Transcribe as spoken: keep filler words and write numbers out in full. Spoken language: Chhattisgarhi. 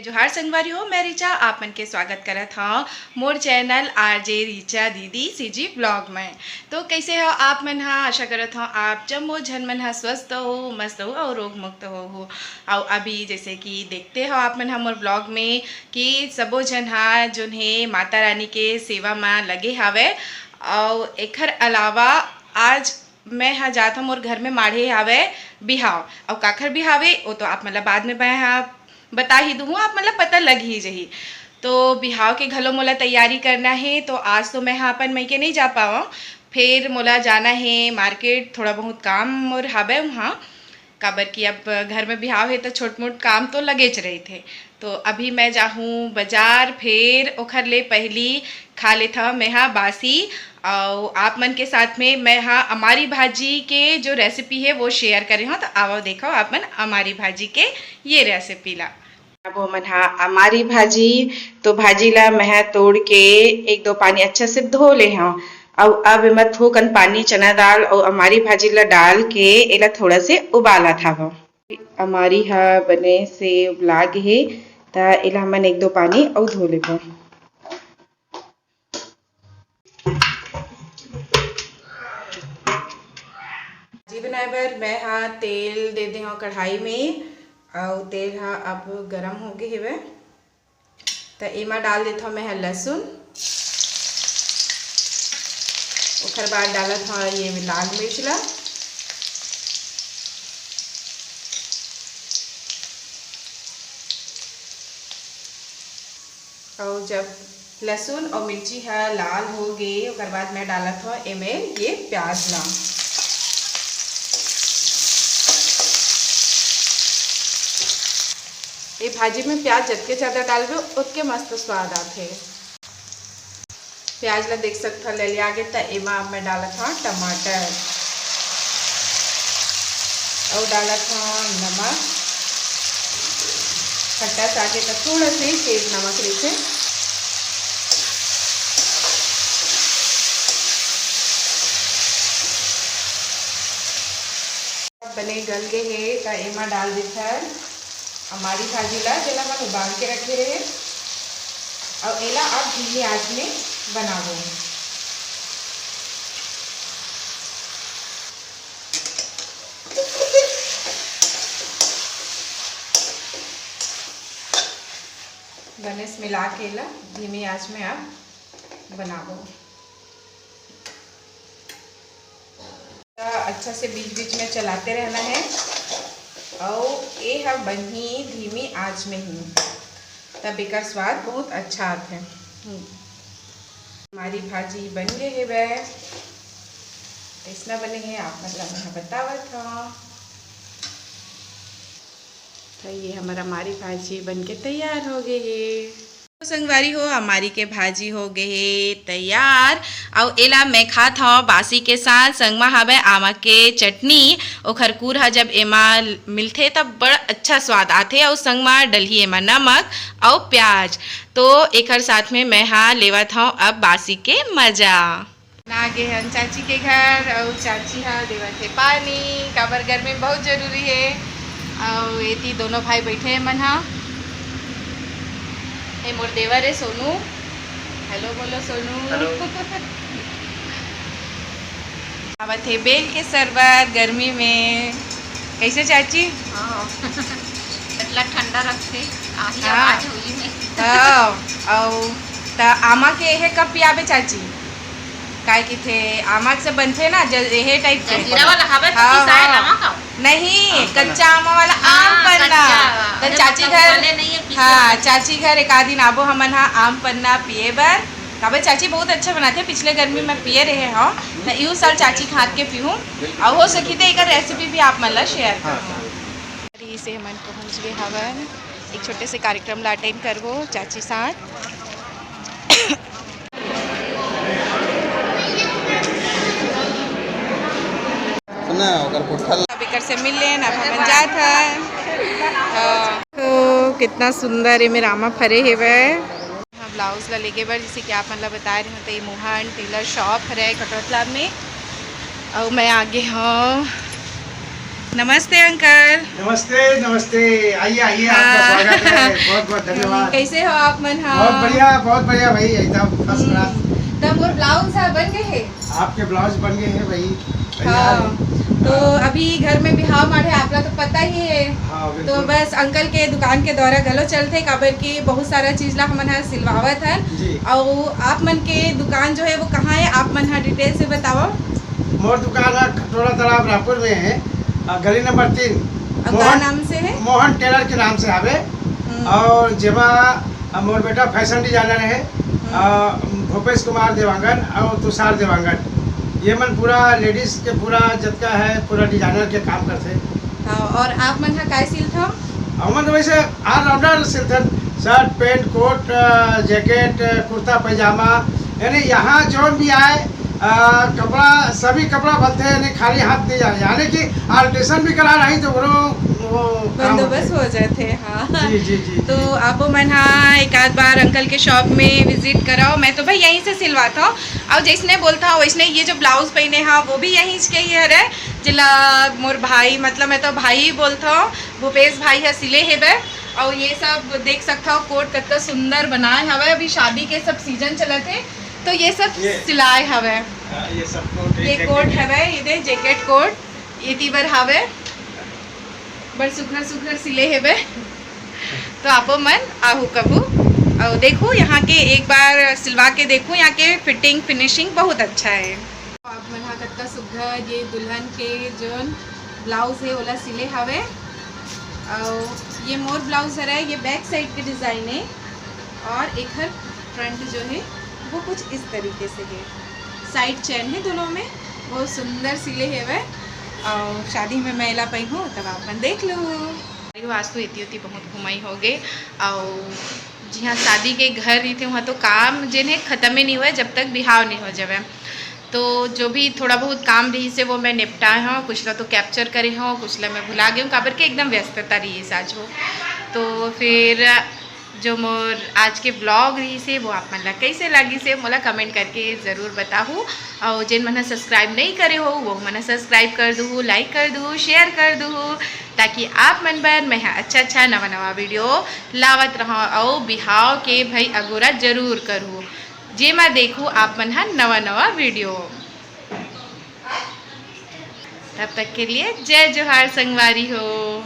जोहार संगवारी हो, मैं रिचा आप मन के स्वागत करत हव मोर चैनल आरजे रिचा दीदी सीजी ब्लॉग में। तो कैसे हो आप मन हा? आशा करत हव आप जम्मो झन मन हा स्वस्थ हो, मस्त हो और रोग मुक्त हो, हो। और अभी जैसे कि देखते हो आप मन हा मोर ब्लॉग में कि सबो झन हा जोन हे माता रानी के सेवा में लगे हावय। और एखर अलावा आज मैं हा जात हव मोर घर में माढ़े हावय बिहाव। और काखर बिहाव ए, वो तो आप मन ला बाद में मैं हा बता ही दूहूँ, आप मन ला पता लग ही जही। तो बिहाव के घलो मोला तैयारी करना हे, तो आज तो मैं हा अपन मइके नहीं जा पावं, फिर मोला जाना हे मार्केट, थोड़ा बहुत काम मोर हावय उहाँ, काबर कि अब घर में बिहाव हे तो छोट मोट काम तो लगेच रहिथे। तो अभी मैं जाहूँ बाजार, फिर ओखर ले पहली खा लेथव मैं हा बासी, अउ आप मन के साथ में मैं हा अमारी भाजी के जो रेसिपी हे वो शेयर करे हव। तो आवव देखव आप मन अमारी भाजी के ये रेसिपी ला। अब हमन हा अमारी भाजी, तो भाजी ला मैं हा तोड़ के एक दो पानी अच्छा से धो ले हव। अउ अब एमा थोकन पानी चना दाल अउ अमारी भाजी ला डाल के एला थोड़ा से उबालत हव। अमारी हा बने से उबला गे हे, त एला हमन एक दो पानी अउ धो लेबो। भाजी बनाए बर मैं हा तेल दे दे हव कढ़ाई में, अउ तेल हा अब गरम हो गे हेवय। त एमा डाल देथव मैं ह लहसुन, ओखर बाद डालत हव ये लाल मिर्च ला, अउ जब लहसुन अउ मिर्ची ह लाल हो गे, ओकर बाद मैं डालत हव एमे ये प्याज ला। ये भाजी में प्याज जतके ज़्यादा डालबे, ओतके मस्त स्वाद आथे। प्याज ला देख सकथव ललिया गे, त एमा अब मैं डालत हव टमाटर अउ डालत हव नमक। खट्टा सागे त थोड़ा से तेज नमक रहिथे। बने गल गे हे, त एमा डाल देथन अमारी भाजी ला, जेला हमन उबाल के रखे रहे, अउ एला अब धीमी आंच में बनाबो। बने से मिला के एला धीमी आंच में अब बनाबो। अच्छा से बीच बीच में चलाते रहना है, अउ ए ह बनही धीमी आंच में ही, तब एकर स्वाद बहुत अच्छा आथे। हम्म। हमारी भाजी बन गे हेवय। कइसना बने हे आप मन ला मैं ह बतावत हव। त ये हमर अमारी भाजी बन के तैयार हो गे हे। तो संगवारी हो, अमारी के भाजी हो गे हे तैयार। अउ एला मैं खात हव बासी के साथ। संग म हावय आमा के चटनी। ओखर कूर ह जब एमा मिलथे, तब बड़ अच्छा स्वाद आथे। अउ संग म डलही एमा नमक अउ प्याज। तो एखर साथ में मैं हा लेवत हव अब बासी के मजा। आ गे हन चाची के घर, अउ चाची ह देवत हे पानी, काबर गर्मी बहुत जरूरी हे। अउ एती दोनों भाई बैठे हे मन ह। ए मोर देवर हे सोनू, हेलो बोलो सोनू। हेलो। आवत हे बेल के शरबत गर्मी में। कैसे चाची? हाँ। इतना ठंडा रखते, आही हाँ। आवाज होली में। हाँ, अउ त आमा के एहे कब पियाबे चाची? काय किथे आमा से बनथे ना, ज-, एहे टाइप के। जलजीरा वाला हवे तो हाँ, पिसाए हाँ। लावा का? नहीं, आम पन्ना। कच्चा आमा वाला हाँ, आम पन्ना। कच्चा। त अरे, चाची मतलब घर, उबले नहीं है, पीसे हाँ, वाला। चाची घर एक आध दिन आबो हमन हा आम पन्ना पिए बर। काबर चाची बहुत अच्छा बनाथे, पिछले गर्मी में पिए रहे हव, त इहू साल चाची के हाथ के पीहूँ। बिल्कुल। अउ हो सकी त एकर रेसिपी भी आप मन ला शेयर हाँ, करहूँ। हाँ। इसे हमन पहुँच गे हवन एक छोटे से कार्यक्रम ला अटेंड करबो चाची साथ। सुना, ओकर पुट्ठा ल- अब एकर से मिल लेन, अब हमन जात हन। हाँ। तो कितना सुंदर एमे रामा फरे हेवय। हाँ, ब्लाउज ला लेगे बर, जैसे कि आप मन ला बताए रहे, तो ये मोहन टेलर शॉप हरे कटौतलाब में। अउ मैं आगे हूँ नमस्ते अंकल। नमस्ते, नमस्ते। आइए, आइए, आपका हाँ। स्वागत है। बहुत बहुत धन्यवाद। कैसे हो आप मन? हाँ। बहुत बढ़िया, बहुत बढ़िया भाई, एकदम फर्स्ट क्लास। तब मोर ब्लाउज हा बन गए है। आपके ब्लाउज बन गए हैं भाई। हाँ। तो अभी घर में बिहाव माढ़े, आपला तो पता ही है। हाँ, तो बिल्कुल। बस अंकल के दुकान के दौरा घलो चलथे, काबर कि बहुत सारा चीज ला हमन ह सिलवावत हन। जी। और आप मन के दुकान जो है वो कहाँ है, आप मन ह डिटेल से बताओ। मोर दुकान है खटोला तालाब रायपुर में है, अ, गली नंबर तीन। और का नाम से है? मोहन टेलर के नाम से आवे। हम्म। और जेमा, अ, मोर बेटा फैशन डिजाइनर है, हम्म। अ, भूपेश कुमार देवांगन और तुषार देवांगन, ये मन पूरा लेडीज के पूरा जतका है पूरा डिजाइनर के काम करथे। हाँ, और आप मन ह काय सिलथव? हमन तो वैसे ऑलराउंडर सिलथन, शर्ट, पैंट, कोट, अ, जैकेट, अ, कुर्ता, पैजामा, यानी यहाँ जौन भी आए, अ, कपड़ा, सभी कपड़ा बनथे, यानी खाली हाथ नहीं जाए, यानी कि अल्ट्रेशन भी करा रही तो ओकरो वो काम बंदोबस्त होथे। हो जाथे। हाँ। जी, जी, जी, तो जी। आपो मन हा एक आध बार अंकल के शॉप में विजिट कराओ। मैं तो भाई यहीं से सिलवाता हूँ। और जैसने बोलता हूँ वैसने ये जो ब्लाउज पहने हा वो भी यहीं के ही हरे, जिला मोर भाई, मतलब मैं तो भाई ही बोलता हूँ, भूपेश भाई है सिले हेबे। और ये सब देख सकता हो कोट कतका सुंदर बनाए हवे। अभी शादी के सब सीजन चलत है तो ये सब ये। सिलाए हवे। हाँ, ये सब कोट, ये एक कोट जैकेट। हवे, ये दे जैकेट कोट, ये तीबर हवे, बड़ सुघर सुघर सिले हेबे। तो आपो मन आहू कभू और देखू यहाँ के, एक बार सिलवा के देखू, यहाँ के फिटिंग फिनिशिंग बहुत अच्छा है। आप मन हा कतका सुघर ये दुल्हन के जोन ब्लाउज है ओला सिले हवे। और ये मोर ब्लाउज हरे, ये बैक साइड के डिजाइन है और एक हर फ्रंट जो है वो कुछ इस तरीके से है। साइड चेन है दोनों में, बहुत सुंदर सिले हेवे। और शादी में मैं एला पहिनहूँ तब आप मन देख लो। आज तो एती ओती बहुत घुमाई हो गए। और जिहाँ शादी के घर रहिथे वहाँ तो काम जेन है खत्म ही नहीं हुआ जब तक बिहाव नहीं हो जावे। तो जो भी थोड़ा बहुत काम रहिसे वो मैं निपटाए हूँ, कुछ ला तो कैप्चर करे हूँ, कुछ ला मैं भुला गई हूँ, काबर के एकदम व्यस्तता रहिस आज हो। तो फिर जो मोर आज के ब्लॉग रहिसे वो आप मन ला कैसे लागिसे मोला कमेंट करके ज़रूर बताहू। और जेन मन सब्सक्राइब नहीं करे हो वो मन सब्सक्राइब कर दूहू, लाइक कर दूहू, शेयर कर दूहू, ताकि आप मन बर मैं ह अच्छा अच्छा नवा नवा वीडियो लावत रहूँ। और बिहाव के भाई अगोरा जरूर करूँ, जेमा देखू आप मन ह नवा नवा वीडियो। तब तक के लिए जय जोहार संगवारी हो।